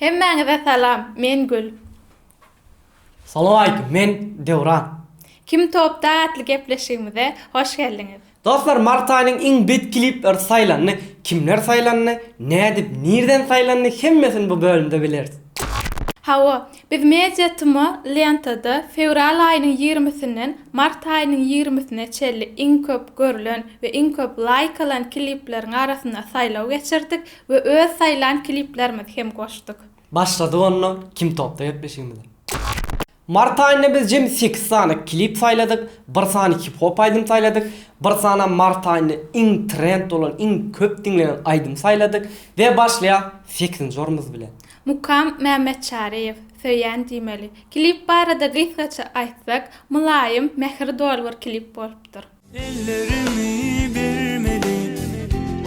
Hemmäňize salam, men Gül. Salowmaleýkim, men Döwran. Kim topda atly gepleşigimize hoş geldiňiz. Dostlar mart aýynyň iň bet klipleri saýlandy. Kimler saýlandy, nädip, nirden saýlandy hemmesini bu bölümde bileris. Hawa, biz Media TM lentada fewral aýynyň ýigrimisinden mart aýynyň ýigrimisine çenli iň köp görlen we iň köp laýk alan klipleriň arasynda saýlaw geçirdik we öz saýlan kliplerimizi hem goşduk. Başladyk onda Kim topda gepleşigimize. Mart aýynda biz jemi sekiz sany klip saýladyk, bir sany hip-hop aýdym saýladyk, bir sanam mart aýynda iň trend bolan, iň köp diňlenen aýdym saýladyk we başlaýas sekizinji ornumyz bilen. Mukam Mämmetçaryýew, Söýýän diýmeli. Klip barada gysgaça aýtsak, mylaýym, mähir doly bir klip bolupdyr. Ellerimi bermeli,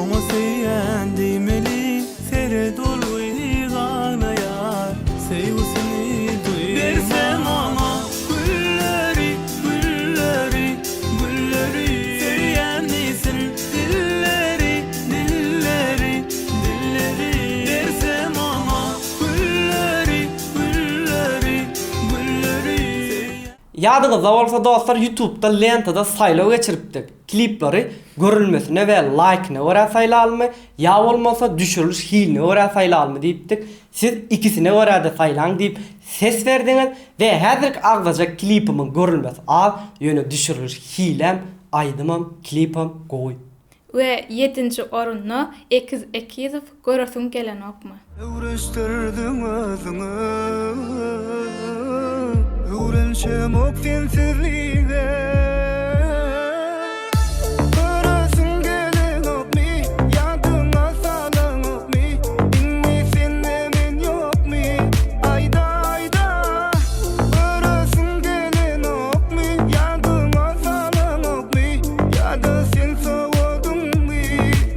oňa söýýän diýmeli, Seret ol gyz aglaýar, söýgüsini duýman. Bersem oňa gülleri, gülleri, gülleri, Söýýän diýsin dilleri, dilleri, dilleri. Bersem oňa gülleri, gülleri, gülleri, Söýýän. Ýadyňyzda bolsa dostlar ýutubda lentada saýlaw geçiripdik. Klipleri görülmesine we laýkyna görä saýlalymy ýa bolmasa düşüriliş hiline görä saýlalymy diýipdik. Siz ikisine görä-de saýlaň diýip ses berdiňiz we häzirki agzajak klipimiň görülmesi az ýöne düşüriliş hilem aýdymam klipem gowy. We ýedinji orunda Ekiz Ekizow Göresiň gelenokmy? Öwrenşdirdiň özüňe Öwrenşemok sensizlige Göresiň gelenokmy Ýadyňa salaňokmy Indi sende men ýokmy Aýda aýda Göresiň gelenokmy Ýadyňa salaňokmy Ýa-da sen sowadyňmy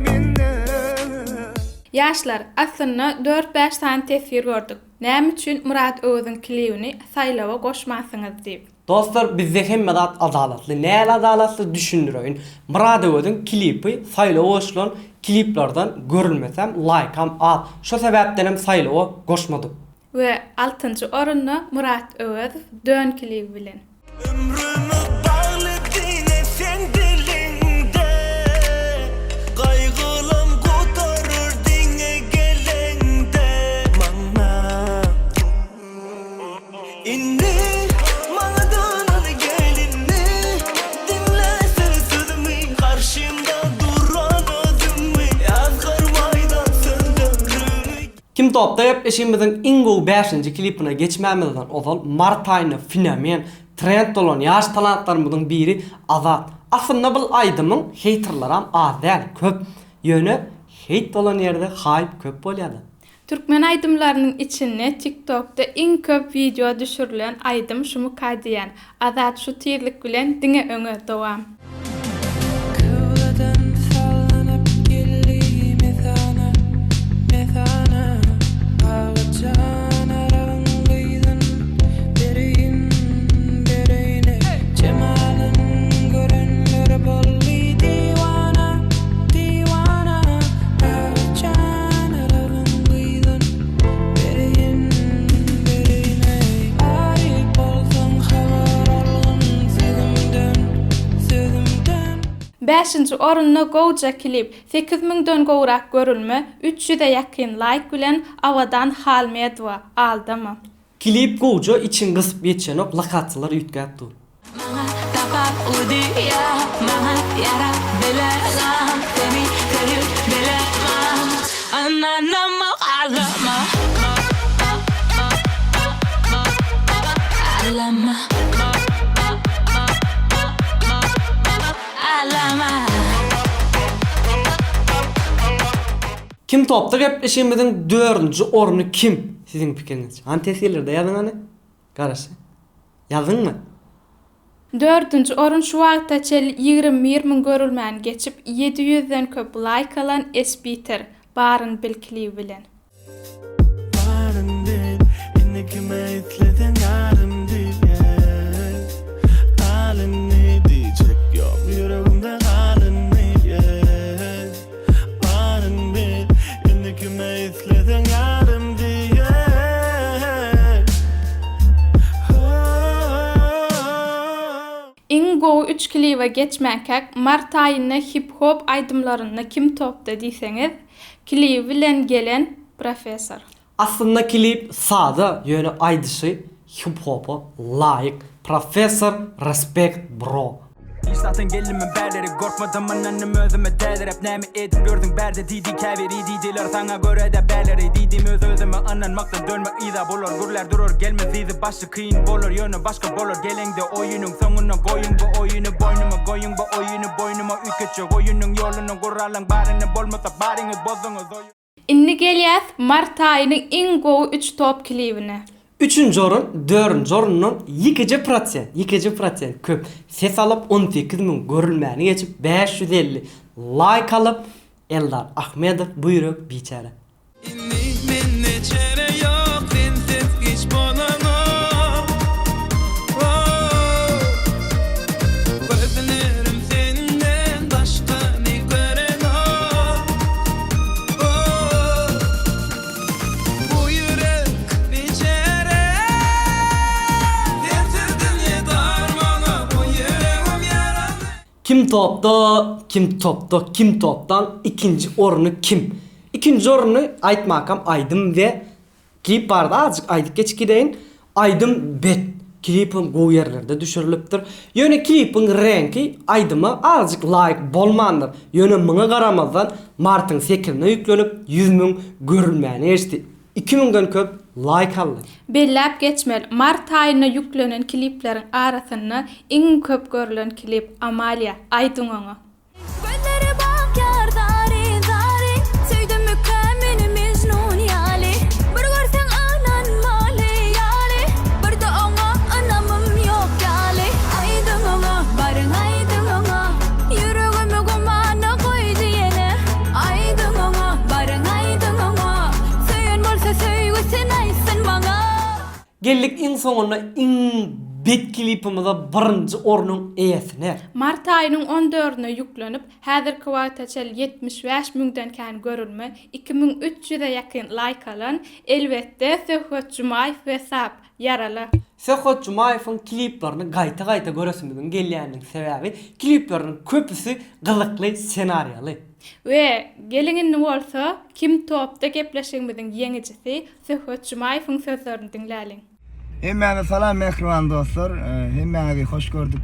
menden. Ýaşlar, aslynda dört-bäş sany teswir gördük. Näme üçin Myrat Öweziň klibini saýlawa goşmansyňyz diýip. Dostlar bizde hemme zat adalatly. Näl adalatly düşündireýin. Myrat Öweziň klipi saýlawa goşulan kliplerden görülmesem laýkam az. Şo sebäpdenem saýlawa goşmadyk. We altynjy orunda Myrat Öwezow Dön klibi bilen. Ömrümiz bagly diňe seň diliňde Gaýgylam gutarar diňe geleňde Maňa Indi maňa döner gel indi Diňle sen sözümi Garşymda duran özümi Ýazgarmaýdan sözlerimi Kim topda gepleşigimiziň iň gowy bäşinji klipine geçmämizden ozal mart aýynda fenomen, trend bolan ýaş talantlarymyzyň biri Azat. Aslynda bul aýdymyň heýterleram az däl, köp. Ýöne heýt bolan ýerde haýp köp bolýada. Türkmen aýdymlarynyň içinde TikTokda iň köp wideo düşürilen aýdym şumyka diýän. Azat şu tizlik bilen diňe öňe dowam. Kybladan sallanyp geldi mesana, mesana, Babajan Arabyň gyzyn bereýin, bereýin eý. Jemalyn görenler boldy diwana, diwana, Babajan Arabyň gyzyn bereýin, bereýin eý. Aryp bolsaň habar algyn sözümden, sözümden. Bäşinji orunda gowja klip, sekiz müňden gowrak görülme, üç ýüze ýakyn laýk bilen Abadan Halmedowa, Aldama. Klip gowja içiň gysyp ýetişenok lokasiýalar üýtgäp dur. Maňa tapawudy ýok maňa ýarap bilemok seni söýüp bilemok ynanamok aldama aldama aldama. Kim topda gepleşigimiziň dördünji orny kim siziň pikiriňizçe? Hany teswirlerde ýazyň hany. Garaşýan. Ýazdyňmy? Dördünji orun şu wagta çenli 21 müň görülmäni geçip, 700-den köp laýk alan Esbiter, Baryn bil klibi bilen. Baryn bil, indi kime isleseň ýarym diýýän. Gal indi diýjek ýok, ýüregimde gal indi, yeah. Baryn bil, indi kime isleseň ýarym diýýän. üç klibe geçmänkäk mart aýynda hip-hop aýdymlarynda kim topda diýseňiz, klibi bilen gelen Professor. Aslynda klip sada ýöne aýdyşy hip-hopa laýyk Professor respect bro. Hiç zatdan geldim men bärlere Gorkmadym ynandym özüme dälirep Näme edip ýördüň bärde diýdi käbiri Diýdiler saňa görä-de bärleri Diýdim öz-özüme ynanmakdan dönme yza Bular gürlär durar gelmez yzy Başy kyn bolar ýöne başga bolar Geleňde oýunyň soňuna goýuň bu oýuny Boýnuma goýuň bu oýuny boýnuma Üýtgetjek oýunyň ýoluny guralyň baryny Bolmasa baryňyz bozduňyz oýuny. Indi gelýäs mart aýynyň iň gowy üç top klibine. Üçünji orun dördünji orundan ýekeje prosent, ýekeje prosent köp ses alyp, 18 müň görülmäni geçip, 550 laýk alyp, Eldar Ahmedow bu ýürek biçäre. Indi mende çäre ýok sensiz hiç bolanok oh Gözlerim senden başgany görenok oh Bu ýürek biçäre Sensiz dünýe dar maňa bu ýüregim ýaraly. Kim topda kim topda kim topdan ikinji orny kim? Ikinji orny aýtmakam aýdym we Klip barada azjyk aýdyp geçip gideýin. Aýdym bet. Klipem gowy ýerlerde düşürilipdir. Ýöne klipiň reňki aýdyma azjyk laýyk bolmandyr. Ýöne muňa garamazdan martyň sekizine ýüklenip 100 müň görülmäni geçdi. Iki müňden köp laýk aldy. Belläp geçmeli, mart aýynda ýüklenen klipleriň arasynda iň köp görlen klip Amalia, aýdyň oňa. Gözleri bakýar zaryn zaryn Söýdümikä meni Mejnun ýaly Bir görseň ynanmaly ýaly Birde oňa ynamym ýok ýaly Aýdyň oňa baryň aýdyň oňa Ýüregimi gumana goýdy ýene Aýdyň oňa baryň aýdyň oňa Söýen bolsa söýgüsin aýtsyn maňa. Geldik iň soňunda iň bet klipimize birinji ornuň eýesine. Mart aýynyň on dördüne ýüklenip, häzirki wagta çenli 75 müňden kän görülme, 2300-e ýakyn laýk alan, elbetde, Söhbet Jumaýew we Sap, Ýarala. Söhbet Jumaýewiň kliplerini gaýta-gaýta göresimiziň gelýäniniň sebäbi, klipleriniň köpüsi gyzykly ssenariýaly. We geliň indi bolsa, Kim topda gepleşigimiziň ýeňijisi Söhbet Jumaýewiň sözlerini diňläliň. Hemmäňize salam mähriban dostlar. Hemmäňizi hoş gördük.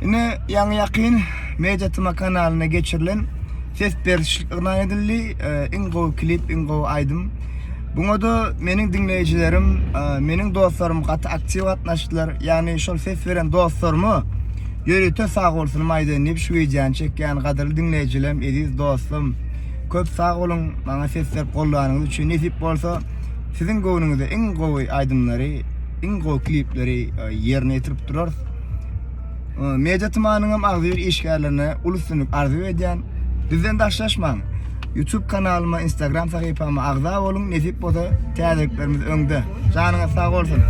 Ine ýaňy ýakyn Media Tma kanalynda geçirilen ses berişlik yglan edildi. Iň gowy klip, iň gowy aýdym. Buňa-da meniň diňleýjilerim, meniň dostlarym gaty aktiw gatnaşdylar. Ýagny şol ses beren dostlaryma ýörite sag bolsunymy aýdaýyn diýip şu wideony çekýän gadyrly diňleýjilerim, eziz dostum. Köp sag boluň maňa ses berip goldanyňyz üçin nesip bolsa siziň göwnüňize iň gowy aýdymlary iň gowy klipleri e, ýerine ýetirip durarys. E, Media Tmanyň hem agzybir işgärlerine uly üstünlik arzuw edýän. Bizden daşlaşmaň. YouTube kanalyma, Instagram sahypama agza boluň. Nesip bolsa täzeliklerimiz öňde. Janyňyz sag bolsun.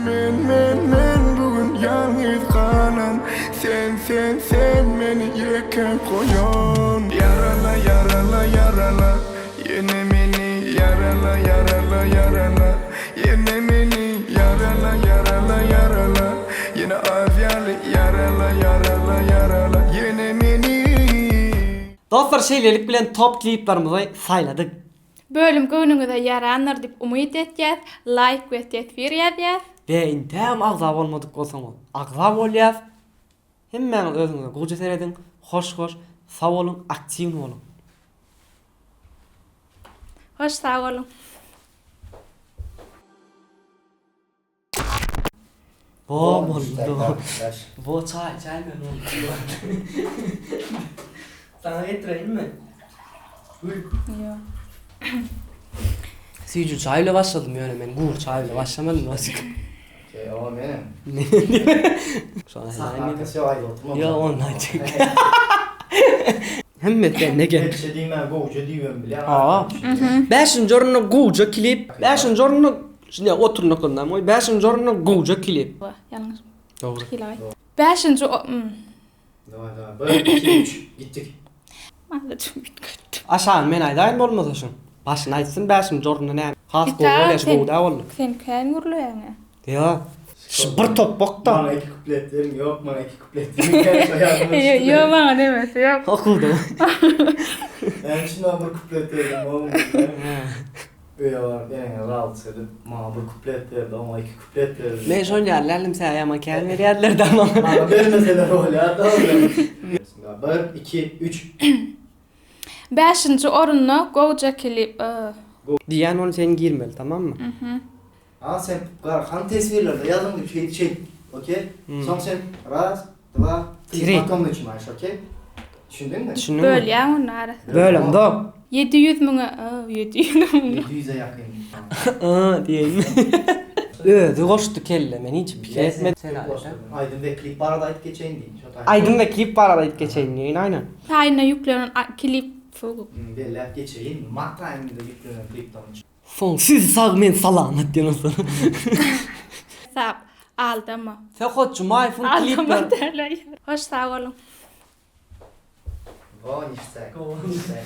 Men men men bu gün ýalňyz galan Sen sen sen meni ýeke goýan Ýarala ýarala ýarala Ýene meni ýarala ýarala ýarala Ýene meni ýarala ýarala ýarala Ýene az ýaly ýarala ýarala ýarala Ýene meni. Dostlar şeýlelik bilen top kliplerimizi saýladyk. Bölüm göwnüňize ýarandyr diýip umyt etýäs, laýk we teswir ýazýas. We intägem agza bolmadyk bolsaňyz agza bolýas. Hemmäňiz özüňize gowja serediň. Hoş hoş sag boluň aktiwny boluň. Hoş sag boluň. Bo boldy. Bo çaý içäýmeli boldy. Saňa getireýinmi? Gül. Ýok. Süýji çaý bilen başladym ýöne men gury çaý bilen başlamadym azjyk. Ýok menem. Şona Arkasy ýok aýdyp oturma. Ýok ondan çek. Hemme ne gel. Lepşe diýmän gowja diýibem bilýän. Aa. Bäşinji orunda gowja klip. Bäşinji orunda Şindi oturmakyndan goý. Bäşinji orunda gowja klip. Ýalňyş. Dogry. Bäşinji o mm. Daway daway. Bir, iki, üç. Gitdik. Azajyk üýtgetdim. Aşagyny men aýdaýyn bolmasa şuň. Başyny aýtsyn bäşinji orunda näme. Has gowy bolýar şu gowy däl boldy. Sen kän gürleýäň-ä. Ýok. Şu bir topbak-da. Maňa iki kuplet beriň, ýok maňa iki kuplet beriň. Ýok maňa demesi ýok. Okuwda. Näme üçin maňa bir kuplet berdiň oglum? Öýe baryp eneňe ralçy edip, maňa bir kuplet berdi, oňa iki kuplet berdi. Men şony ýaly däldim, sä ýaman kän berýärdiler-dä maňa. Maňa bermeseler bolýar-da onda. Bir, iki, üç. Bäşinji orunda Gowja klip. Diýýän ony sen girmeli tamammy? A sen gar hany teswirlerde ýazyň diýip şeýdip şeýdip okey soň sen raz dva tri potom naçinaýyş okey düşündiňmi? Düşündiňmi? Bölýäň ony arasyny. Bölemzok. 700 müňe 700 müňe. 700-e ýakyn. Y diýeýinmi? Özi goşdy kelle men hiç pikir etmedim. Sen aýt. Aýdym we klip barada aýdyp geçeýin diý. Şo taýda. Aýdym we klip barada aýdyp geçeýin diýeýin aýnan. Taýyna ýüklenen klip. Belläp geçeýin mart aýynda ýüklenen klipden. Soň siz sag men salamat diýen bolsa. Sap aldama. Söhbet Jumaýewiň Aldama klipleri. däl aý. Hoş sag boluň. Gowy niştäk. Niştäk.